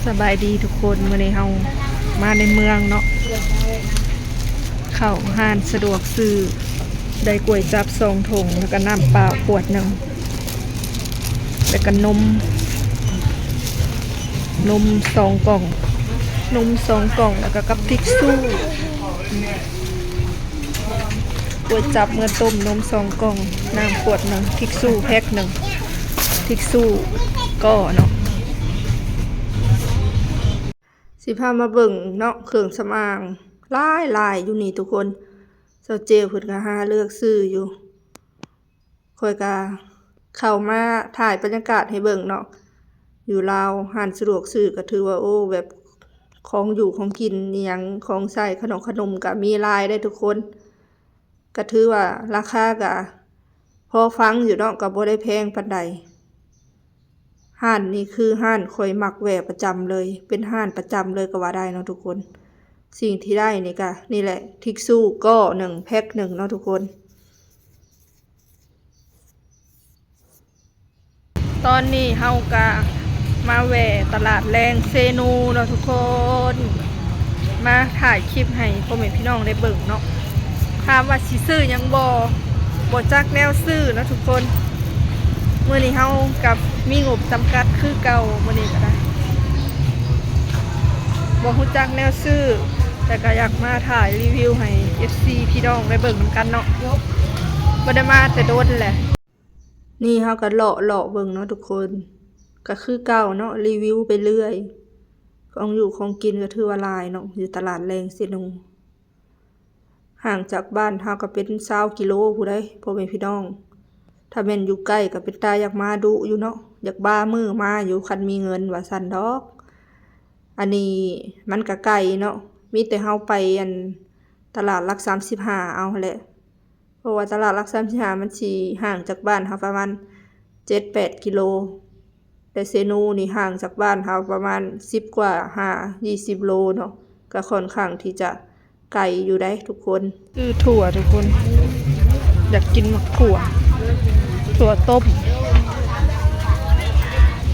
ສະບາຍດີທຸກຄົນ, ມື້ນີ້ເຮົາມາໃນເມືອງເນາະ, ເຂົ້າຮ້ານສະດວກຊື້ ໄດ້ກວຍຈັບສອງຖົງ ແລ້ວກໍນ້ຳເປົ່າຂວດໜຶ່ງ ແລ້ວກໍນົມ, ນົມສອງກ່ອງ, ນົມສອງກ່ອງ ແລ້ວກໍກັບທິກຊູ. ກວຍຈັບເມືອຕົ້ມ, ນົມສອງກ່ອງ, ນ້ຳຂວດໜຶ່ງ, ທິກຊູແພັກໜຶ່ງ, ທິກຊູກໍເນາະ. ຊິພາມາເບິ່ງເນາະ, ເຄື່ອງສຳອາງຫຼາຍໆຢູ່ນີ້ທຸກຄົນ. ສາວເຈວເພິ່ນກໍຫາເລືອກຊື້ຢູ່. ຂ້ອຍກະເຂົ້າມາຖ່າຍບັນຍາກາດໃຫ້ເບິ່ງເນາະ. ຢູ່ລາວຮ້ານສະດວກຊື້ກໍຖືວ່າ ໂອ້ ແບບຂອງຢູ່ຂອງກິນອີ່ຫຍັງ ຂອງໃຊ້ຂະໜົມຂະໜົມກໍມີຫຼາຍເດ້ທຸກຄົນ. ກໍຖືວ່າລາຄາກໍພໍຟັງຢູ່ເນາະ, ກໍບໍ່ໄດ້ແພງປານໃດ. ຮ້ານນີ້ຄືຮ້ານຂ້ອຍມັກແວ່ປະຈຳເລີຍ, ເປັນຮ້ານປະຈຳເລີຍກໍວ່າໄດ້ເນາະທຸກຄົນ. ສິ່ງທີ່ໄດ້ນີ້ກໍນີ້ແຫຼະ, ທິກຊູກໍໜຶ່ງ ແພັກໜຶ່ງເນາະທຸກຄົນ. ຕອນນີ້ເຮົາກະມາແວ່ຕະຫຼາດແລງເຊໂນເນາະທຸກຄົນ, ມາຖ່າຍຄລິບໃຫ້ພໍ່ແມ່ພີ່ນ້ອງໄດ້ເບິ່ງເນາະ. ຖາມວ່າຊິຊື້ຫຍັງບໍ່? ບໍ່ຈັກແນວຊື້ເນາະທຸກຄົນ. ມື້ນີ້ເຮົາກະມີງົບຈຳກັດຄືເກົ່າ, ມື້ນີ້ກະໄດ້ ບໍ່ຮູ້ຈັກແນວຊື້, ແຕ່ກະຢາກມາຖ່າຍຣີວິວໃຫ້ເອັຟຊີພີ່ນ້ອງໄດ້ເບິ່ງນຳກັນເນາະ, ບໍ່ໄດ້ມາແຕ່ດົນແຫຼະ. ນີ້ເຮົາກໍເລາະເລາະເບິ່ງເນາະທຸກຄົນ, ກໍຄືເກົ່າເນາະ, ຣີວິວໄປເລື້ອຍ. ຂອງຢູ່ຂອງກິນກໍຖືວ່າຫຼາຍເນາະ ຢູ່ຕະຫຼາດແລງເຊໂນ. ຫ່າງຈາກບ້ານເຮົາກໍເປັນຊາວກິໂລພຸ້ນໃດ໋ ພໍ່ແມ່ພີ່ນ້ອງ. ຖ້າແມ່ນຢູ່ໃກ້ກໍເປັນຕາຢາກມາດຸຢູ່ເນາະ, ຢາກບາມື້ມາຢູ່ ຄັນມີເງິນວ່າຊັ້ນດອກ. ອັນນີ້ມັນກໍໄກເນາະ, ມີແຕ່ເຮົາໄປອັນຕະຫຼາດຫຼັກສາມສິບຫ້າເອົາຫັ້ນແຫຼະ. ເພາະວ່າຕະຫຼາດຫຼັກສາມສິບຫ້າມັນຊິຫ່າງຈາກບ້ານເຮົາປະມານເຈັດແປດກິໂລ, ແຕ່ເຊໂນນີ້ຫ່າງຈາກບ້ານເຮົາປະມານສິບກວ່າຫາຊາວໂລເນາະ, ກໍຂ້ອນຂ້າງທີ່ຈະໄກຢູ່ໃດ໋ທຸກຄົນ. ຊື້ຖົ່ວທຸກຄົນ, ຢາກກິນໝາກຖົ່ວ, ຖົ່ວຕົ້ມ.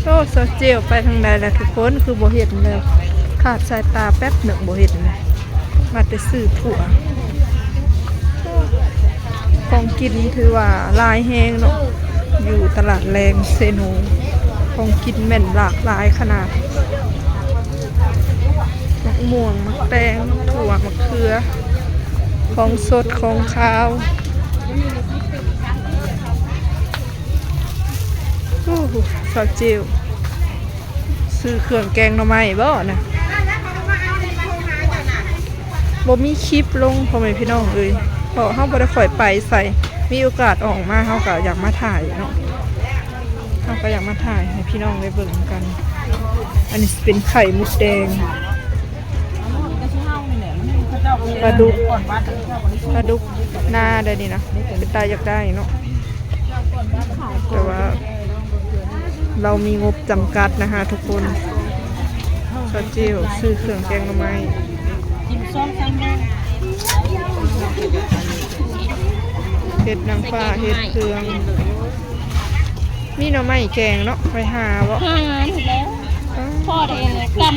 ໂອ້ ສາວເຈວໄປທາງໃດລະທຸກຄົນ? ຄືບໍ່ເຫັນເລີຍ, ຂາດສາຍຕາແປັບໜຶ່ງບໍ່ເຫັນເລີຍ. ມາແຕ່ຊື້ຖົ່ວ. ຂອງກິນຖືວ່າຫຼາຍແຮງເນາະ ຢູ່ຕະຫຼາດແລງເຊໂນ. ຂອງກິນແມ່ນຫຼາກຫຼາຍຂະໜາດ, ໝາກມ່ວງ, ໝາກແຕງ, ໝາກຖົ່ວ, ໝາກເຂືອ, ຂອງສົດ, ຂອງຄາວ. ໂອ້ ສາວເຈວ ຊື້ເຄື່ອງແກງໜໍ່ໄມ້ບໍ່ນະ? ບໍ່ມີຄລິບລົງ ພໍ່ແມ່ພີ່ນ້ອງເອີຍ, ເພາະເຮົາບໍ່ໄດ້ຄ່ອຍໄປໃສ. ມີໂອກາດອອກມາ ເຮົາກໍຢາກມາຖ່າຍເນາະ, ເຮົາກໍຢາກມາຖ່າຍໃຫ້ພີ່ນ້ອງໄດ້ເບິ່ງນຳກັນ. ອັນນີ້ຊິເປັນໄຂ່ມົດແດງ, ປາດຸກ, ປາດຸກນາໄດ໋ນີ້ນະ, ເປັນຕາຢາກໄດ້ເນາະ. ແຕ່ວ່າເຮົາມີງົບຈຳກັດນະຮະທຸກຄົນ. ສາວເຈວຊື້ເຄື່ອງແກງໜໍ່ໄມ້, ເຫັດນາງຟ້າ, ເຫັດເຄືອງ, ມີໜໍ່ໄມ້ແກງເນາະ. ໄປຫາບໍ່? ຫາແລ້ວ ພໍໄດ້ກຳ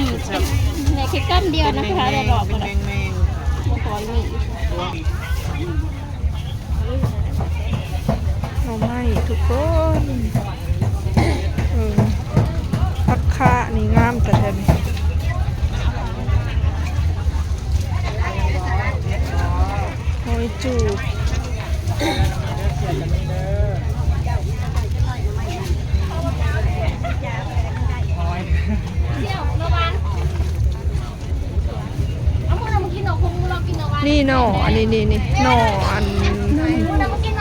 ໄດ້ແຄ່ກຳດຽວນະຄະ ໄດ້ດອກບໍ່ໄດ້ ບໍ່ພໍມີ. ໜໍ່ໄມ້ທຸກຄົນ. ເອີ ຜັກຄານີ້ງາມແທ້ໆ ນີ້ ຫອຍຈູບ. ນີ້ໜໍ່ ອັນນີ້ ນີ້ ນີ້ ໜໍ່ ອັນ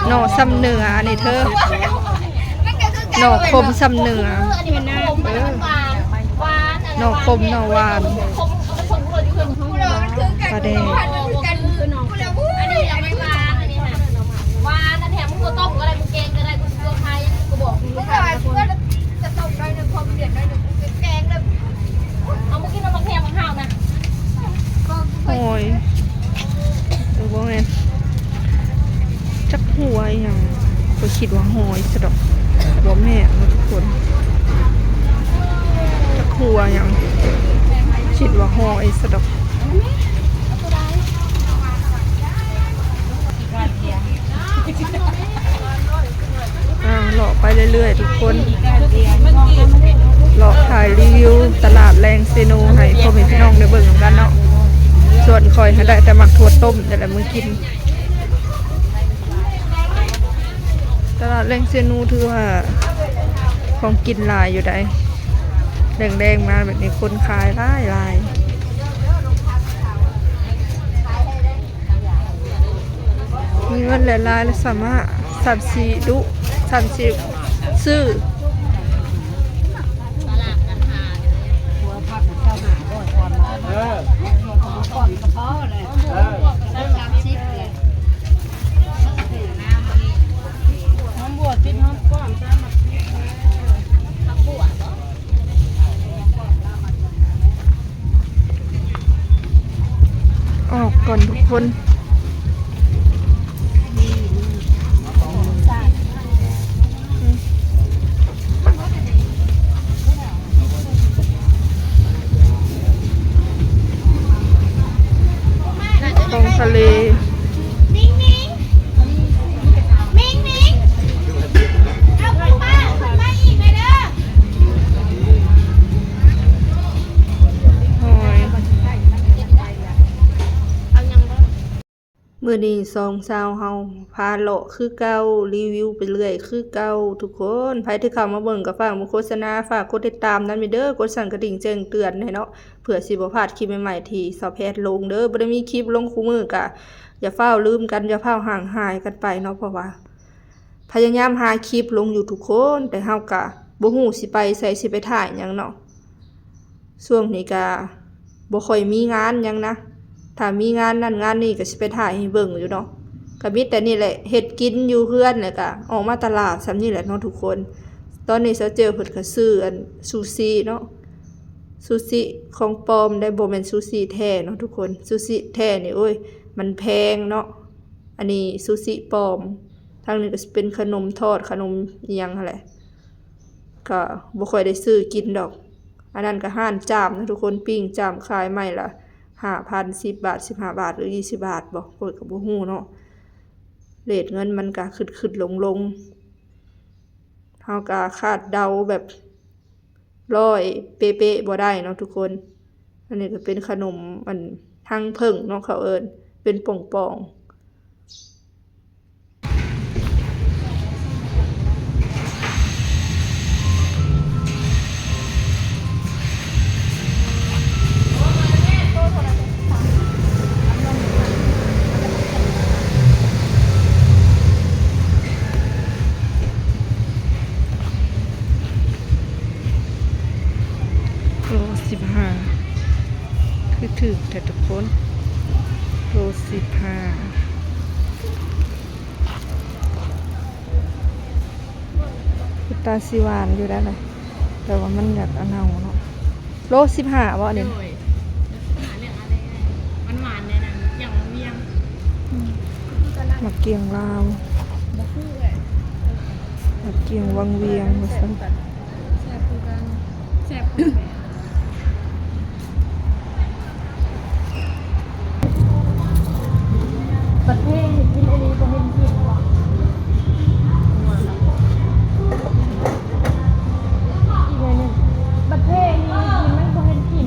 ໜໍ່ຊຳເໜືອ ອັນນີ້ເທີ ໜໍ່ຂົມຊຳເໜືອ ເອີ ໜໍ່ຂົມ ໜໍ່ຫວານ ປາແດກ. ຫອຍ ເອີ ບໍ່ແມ່ນ ຈັກຫົວອີ່ຫຍັງ ຂ້ອຍຄິດວ່າຫອຍຊະດອກ ບໍ່ແມ່ນເນາະທຸກຄົນ ຈັກຫົວຫຍັງ. ຄິດວ່າຫໍ່ອີກສະດອກ. ອ່າ ເລາະໄປເລື້ອຍໆທຸກຄົນ ເລາະຖ່າຍຣີວິວຕະຫຼາດແລງເຊໂນໃຫ້ພໍ່ແມ່ພີ່ນ້ອງໄດ້ເບິ່ງນຳກັນເນາະ. ສ່ວນຂ້ອຍຫັ້ນໄດ້ແຕ່ໝາກຖົ່ວຕົ້ມ ແຕ່ລະມື້ກິນ. ຕະຫຼາດແລງເຊໂນຖືວ່າຂອງກິນຫຼາຍຢູ່ໃດ໋. ແລງໆມາແບບນີ້ຄົນຂາຍຫຼາຍໆ. ມີເງິນຫຼາຍໆ ແລ້ວສາມາດ ສາມາດດຸ ສາມາດຊື້. ອອກກ່ອນທຸກຄົນ. ຂອງທະເລ. ມິງມິງ ມິງມິງ ເອົາໄປປ້າ ໄປອີກແມ່ເດີ. ໂອ້ຍ ເອົາຫຍັງບໍ່? ມື້ນີ້ສອງສາວເຮົາພາເລາະຄືເກົ່າ ຣີວິວໄປເລື້ອຍຄືເກົ່າທຸກຄົນ. ໃຜທີ່ເຂົ້າມາເບິ່ງກໍຝາກມາໂຄສະນາ ຝາກກົດຕິດຕາມນຳເດີ ກົດສັ່ນກະດິ່ງແຈ້ງເຕືອນໃຫ້ເນາະ ເພື່ອຊິບໍ່ພາດຄລິບໃໝ່ໆທີ່ສາວແພດລົງເດີ. ບໍ່ໄດ້ມີຄລິບລົງຄູ່ມື້ ກະຢ່າຟ້າວລືມກັນ ຢ່າຟ້າວຫ່າງຫາຍກັນໄປເນາະ ເພາະວ່າພະຍາຍາມຫາຄລິບລົງຢູ່ທຸກຄົນ ແຕ່ເຮົາກະບໍ່ຮູ້ຊິໄປໃສ ຊິໄປຖ່າຍຫຍັງເນາະ. ຊ່ວງນີ້ກະບໍ່ຄ່ອຍມີງານຫຍັງນະ ຖ້າມີງານນັ້ນງານນີ້ກະຊິໄປຖ່າຍໃຫ້ເບິ່ງຢູ່ເນາະ. ກະມີແຕ່ນີ້ແຫຼະ ເຮັດກິນຢູ່ເຮືອນ ແລ້ວກະອອກມາຕະຫຼາດສ່ຳນີ້ແຫຼະເນາະທຸກຄົນ. ຕອນນີ້ສາວເຈີເພິ່ນກະຊື້ອັນຊູຊິເນາະ ຊູຊິຂອງປອມໄດ໋ ບໍ່ແມ່ນຊູຊິແທ້ເນາະທຸກຄົນ. ຊູຊິແທ້ນີ້ ໂອ້ຍ ມັນແພງເນາະ ອັນນີ້ຊູຊິປອມ. ທາງນີ້ກະຊິເປັນຂະໜົມທອດ ຂະໜົມອີ່ຫຍັງຫັ້ນແຫຼະ ກະບໍ່ຄ່ອຍໄດ້ຊື້ກິນດອກ. ອັນນັ້ນກະຮ້ານຈ້າມເນາະທຸກຄົນ ປີ້ງຈ້າມຂາຍໄມ້ລະຫ້າພັນ ສິບບາດ ສິບຫ້າບາດ ຫຼື ຊາວບາດບໍ ຂ້ອຍກະບໍ່ຮູ້ເນາະ. ເຣດເງິນມັນກະຂຶ້ນໆລົງໆ ເຮົາກະຄາດເດົາແບບ ຮ້ອຍເປະໆບໍ່ໄດ້ເນາະທຸກຄົນ. ອັນນີ້ກະເປັນຂະໜົມອັນຮັງເຜິ້ງເນາະ ເຂົາເອີ້ນເປັນປ່ອງໆ. ໂລສິບຫ້າ ຄືຖືກແທ້ທຸກຄົນ ໂລສິບຫ້າ. ເປັນຕາຊິຫວານຢູ່ໄດ໋ ແຕ່ວ່າມັນຢາກອະເນົ່າເນາະ. ໂລສິບຫ້າບໍ່ນີ້? ໂດຍ ໂລສິບຫ້າ ເລືອກເອົາໄດ້ງ່າຍ ຫວານໆແນ່ນະ ຢ່າງວຽງ ອືມ ໝາກກຽງລາວ ບໍ່ຄືເອີຍ ໝາກກຽງວັງວຽງວ່າຊັ້ນ. ແຊບຄືກັນ ແຊບຄືກັນ. ບັດເພງນີ້ກິນອັນນີ້ບໍ່ເຫັນກິນ ອີກໜ້ອຍໜຶ່ງ ບັດເພງນີ້ກິນມັນບໍ່ເຫັນກິນ.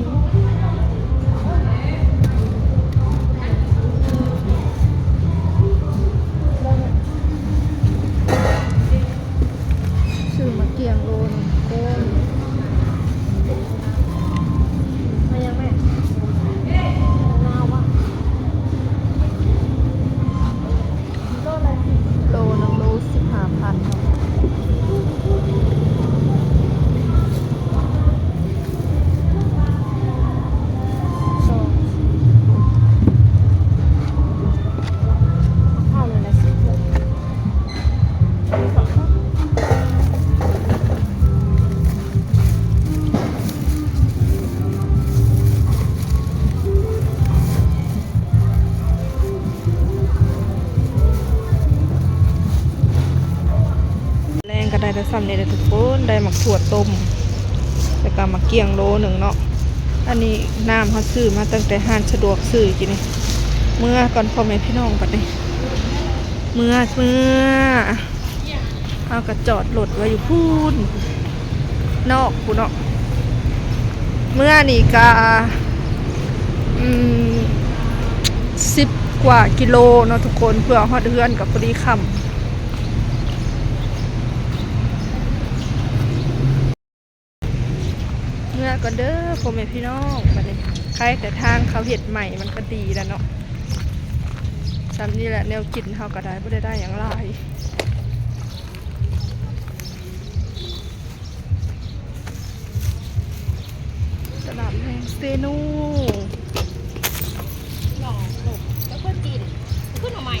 ຊື້ໝາກກຽງໂລໜຶ່ງທຸກຄົນ. ມາຍັງແມ່? ນາວະ? ໂລໜຶ່ງໂລສິບຫ້າພັນເນາະ. ແລງກະໄດ້ແຕ່ສ່ຳນີ້ແຫຼະທຸກຄົນ ໄດ້ໝາກຖົ່ວຕົ້ມ ແລ້ວກະໝາກກຽງໂລໜຶ່ງເນາະ. ອັນນີ້ນ້ຳເຮົາຊື້ມາຕັ້ງແຕ່ຮ້ານສະດວກຊື້ກິນນີ້. ເມືອກ່ອນພໍ່ແມ່ພີ່ນ້ອງບັດນີ້ ເມືອ ເມືອ. ເຮົາກໍຈອດລົດໄວ້ຢູ່ພຸ້ນ ນອກພຸ້ນເນາະ. ເມືອນີ້ກະ ອືມ ສິບກວ່າກິໂລເນາະທຸກຄົນ ເພື່ອຮອດເຮືອນກໍພໍດີຄ່ຳ. ເມືອກ່ອນເດີພໍ່ແມ່ພີ່ນ້ອງ ບັດນີ້ ໄຄແຕ່ທາງເຂົາເຮັດໃໝ່ມັນກໍດີແລ້ວເນາະ. ສ່ຳນີ້ແຫຼະແນວກິນເຮົາກໍໄດ້ ບໍ່ໄດ້ໄດ້ຫຍັງຫຼາຍ. ຕະຫຼາດແຮງເຊໂນ ໜອງໜຸ່ມ ແລ້ວເພິ່ນກິນ ຄືໜໍ່ໄມ້.